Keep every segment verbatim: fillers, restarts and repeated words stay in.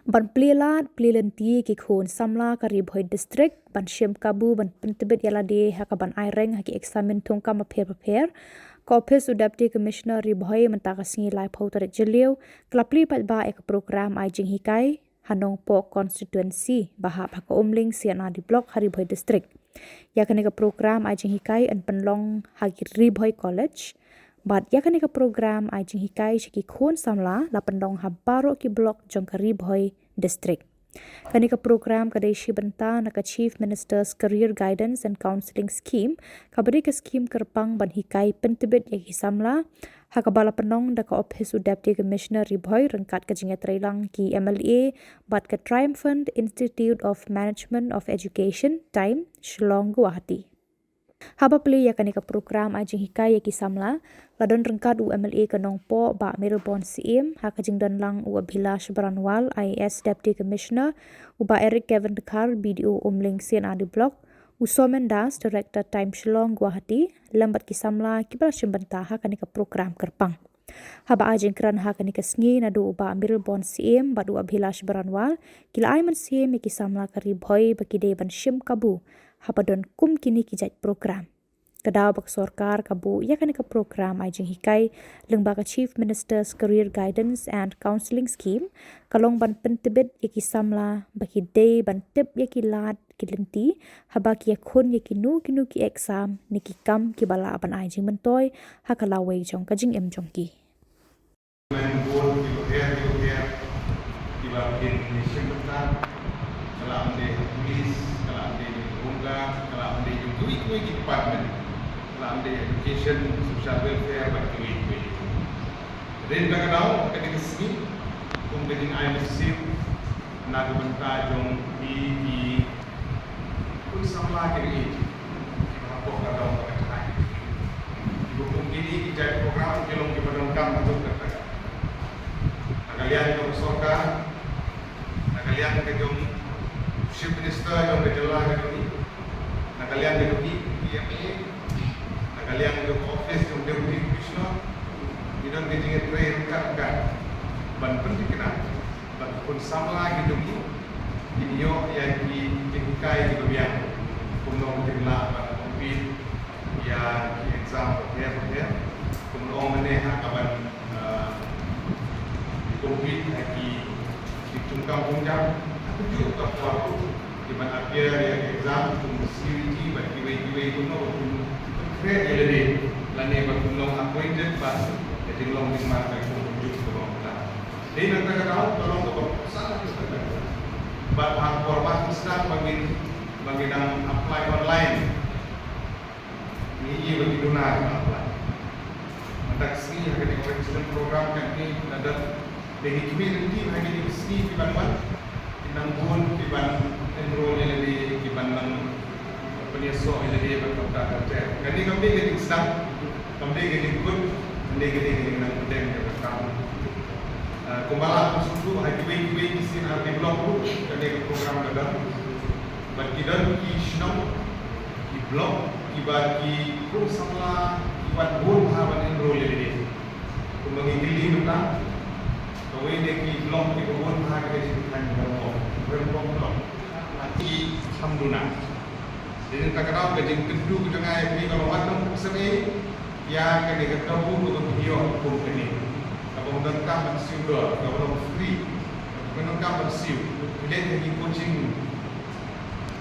Ban plie lad plie lynti ki khun samla ka Ri Bhoi District ban shim kabu ban pyntbit ïa lade ha kaban ai rank ha ki eksamin thungkam bapher bapher, ka ophis u Deputy Commissioner Ri Bhoi mynta ka sngi laiphew tarik Jylliew ka la plie paidbah ïa ka program ai jinghikai ha Nongpoh Constituency ba hap ha ka Umling C and R D Block ha Ri Bhoi District. Ïa kane ka program ai jinghikai yn pynlong ha ki Ri Bhoi College. Bad ïa kane ka program ai jinghikai sha ki khun samla la pynlong ha baroh ki block jong ka Ri Bhoi District. Kane ka program ka dei shi bynta na ka Chief Minister's Career Guidance and Counselling Scheme, kaba dei ka skhim kyrpang ban hikai pyntbit ïa ki samla, ha kaba la pynlong da ka ophis u Deputy Commissioner Ri Bhoi ryngkat ka jingïatreilang ki M L A bad ka Triumphant Institute of Management of Education, TIME, Shillong, Guwahati. Haba plie ïa kane ka program ai jinghikai ïa ki samla, la don ryngkat u M L A ka Nongpoh Bah Mayralborn Syiem, ha ka jingdon lang u Abhilash Baranwal, I A S Deputy Commissioner, u Bah Eric Kevin Dkhar, B D O Umling C and R D Block, u Somen Das, Director, TIME, Shillong, Guwahati, lem bad ki samla kiba la shim bynta ha kane ka program kyrpang. Haba ai jingkren ha kane ka sngi, naduh u Bah Mayralborn Syiem bad u Abhilash Baranwal ki la ai mynsiem ïa ki samla ka Ri Bhoi ba ki dei ban shim kabu haba don kum kine ki jait program. Ka daw ba ka sorkar ka buh ïa kane ka program ai jinghikai lyngba ka Chief Minister's Career Guidance and Counselling Scheme ka long ban pyntbit ïa ki samla ba ki dei ban tip ïa ki lad ki lynti haba ki ïakhun ïa kino kino ki exam ne ki kam kiba lah ban ai jingmyntoi ha ka lawei jong ka jingim jong ki. Bun ki bapher ki bapher kiba kin shim bynta, ka lah ban dei ha police, ka lah ban dei ha home guard, ka lah ban dei ha kiwei kiwei ki department, ka lah ban dei ha education, social welfare bad kiwei kiwei. Hynrei kata ka daw, kane ka sngi kum ka jingai mynsiem na ka bynta jong ki, ki khun samla ki ri, kiba hapoh ka dong ka thaiñ. Kiba kum kine ki jait program ki long kiba donkam haduh katta. Na ka liang jong ka sorkar, na ka liang ka jong u Chief Minister jong ka jylla ka jong ngi, na ka liang ka jong ngi P M A, na ka liang jong ka office jong Deputy Commissioner, ngi don ka jingïatrei ryngkat ryngkat ban pynthikna ba ki khun samla ki jong ngi kin ïoh ïa ki jinghikai kiba biang, kumno kin lah ban compete ïa ki exam bapher bapher. Kumno ong mynne ha kaban, ah, compete ha ki, ki jingkam jingjam, ha kajuh ka por ruh kiban appear ïa ki exam kum C U E T bad kiwei kiwei, kumno ba kin khreh ïa lade lane ba kin long acquainted bad ka jinglong jingman ka kum ka juh ka long ka. Dei na kata ka daw ka long kaba kongsan ha kata ka daw. Bad ha ka por ba kin sdang ba ngin, ba ngin nang apply online, ngi ïohi ba ki duna ki apply. Mynta ka sngi ha kane ka excellent program kane la dep, dei ngi khmih lynti ha kine ki sngi kiban wan, ki nang bun kiban enroll ïa lade, kiban nang pynïasoh ïa lade bad kumta kumta. Kane kam dei ka jingsdang, kam dei ka jingkut, kam dei ka dei ka jingnang pdeng ka kam. Ah, kumba la pynsngewthuh ha kiwei kiwei ki C and R D block ruh, kane ka program ka don. Bad ki don ki shnong, ki block, kiba ki khun samla ki wan bun bha ban enroll ïa lade. Kumba ngi kylli mynta, kawei na ki block kiba bun bha ka dei sha ki thaiñ Nongpoh, Nongpoh block. Ki kham duna. Dei na kata ka daw ka jingkyntu ka jong nga ïa phi ka long wat nang pyrshang ïa kane ka kabu kaba phi ïoh kum kane. Kaba ym donkam ban siew dor, kaba long free. Kaba ym donkam ban siew. Phi leit ha ki coaching,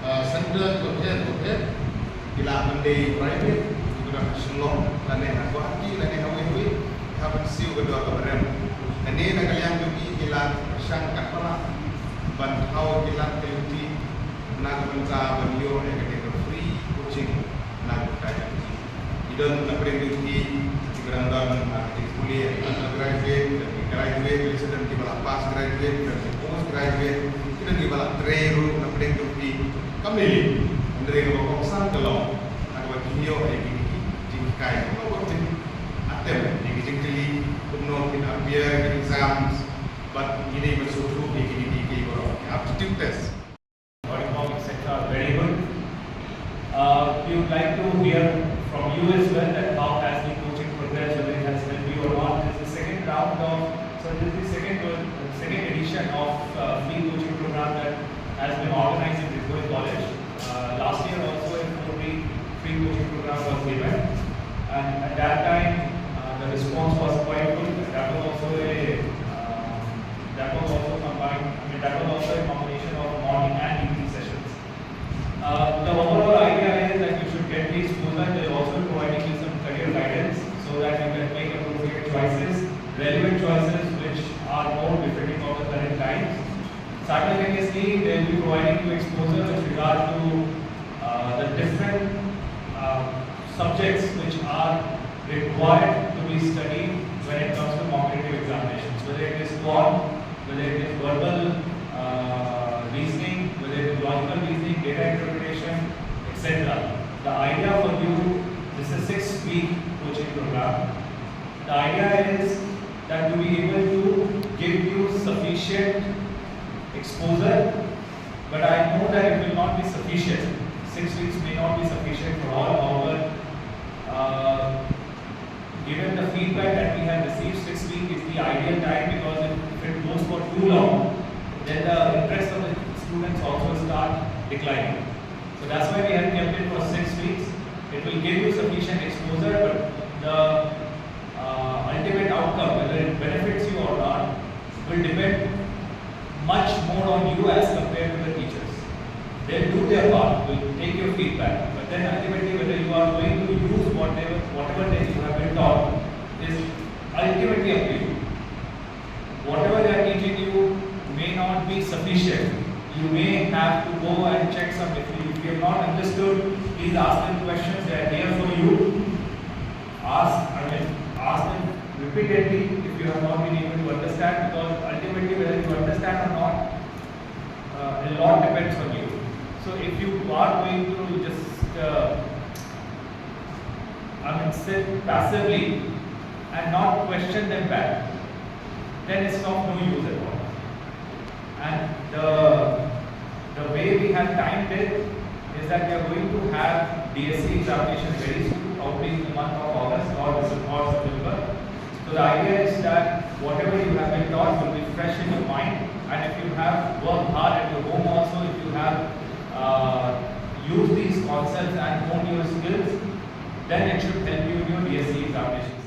ah, center bapher bapher. Ki lah ban dei private, ki don ha Shillong, lane ha Guwahati, lane ha wei wei. Hap ban siew ka dor kaba rem. Kane na ka liang jong ki, ki la pyrshang katba lah ban thaw ki lad ki lynti na ka bynta ban ïoh ïa kane ka free coaching na ka bynta jong ki. Ki don na pdeng jong ki, kiba dang don, ah, ki pule undergraduate, ki don ki graduate, ki don kiba la pass graduate, ki don ki post graduate, ki don kiba la trei ruh na pdeng jong ki. Kam lei lei, hynrei kaba kongsan ka long ha kaba kin ïoh ïa ki jinghikai, kumno ba kin attempt ïa ki jingkylli, kumno kin appear ïa ki exams, bad ngi dei ban sngewthuh ïa kine kiei kiei baroh, ki aptitude test. What you call, et cetera are very good. Uh, we would like to hear from you as well that how has the coaching progress, whether it has helped you or not. This is the second round of, so this is the second, second edition of, uh, A free coaching program that has been organized in Ridhoi College. Uh, last year also a four-week free coaching program was given, and at that time uh, the response was quite good. That was also a uh, that was also combined. I mean, that was also a combination of morning and evening sessions. Uh, the overall idea is that you should get the exposure. They're also providing you some career guidance so that you can make appropriate choices, relevant choices which are more befitting of the current times. Simultaneously, they'll be providing you exposure with regard to uh, the different uh, subjects which are required to be studied when it comes to competitive examinations, whether it is quant, whether it is verbal uh, reasoning, whether it is logical reasoning, data interpretation, et cetera. The idea for you, this is six week coaching program. The idea is that to be able to give you sufficient exposure, but I know that it will not be sufficient. Six weeks may not be sufficient for all. However, uh, given the feedback that we have received, six weeks is the ideal time, because if, if it goes for too long, then the interest of the students also start declining. So that's why we have kept it for six weeks. It will give you sufficient exposure, but the uh, ultimate outcome, whether it benefits you or not, will depend much more on you as compared to the teachers. They'll do their part, will take your feedback, but then ultimately whether you are going to use whatever whatever that you have been taught is ultimately up to you. Whatever they are teaching you may not be sufficient. You may have to go and check some. If you, if you have not understood, please ask them questions. They are there for you. Ask, I mean, ask them repeatedly if you have not been able to understand, because ultimately whether you understand or not, uh, a lot depends on you. So if you are going to just, uh, I mean, sit passively and not question them back, then it's of no use at all. And the, the way we have timed it is that we are going to have D S C examination very soon, probably in the month of August or December or September. So the idea is that whatever you have been taught will be fresh in your mind, and if you have worked hard at your home also, if you have uh, used these concepts and honed your skills, then it should help you in your D S C examination.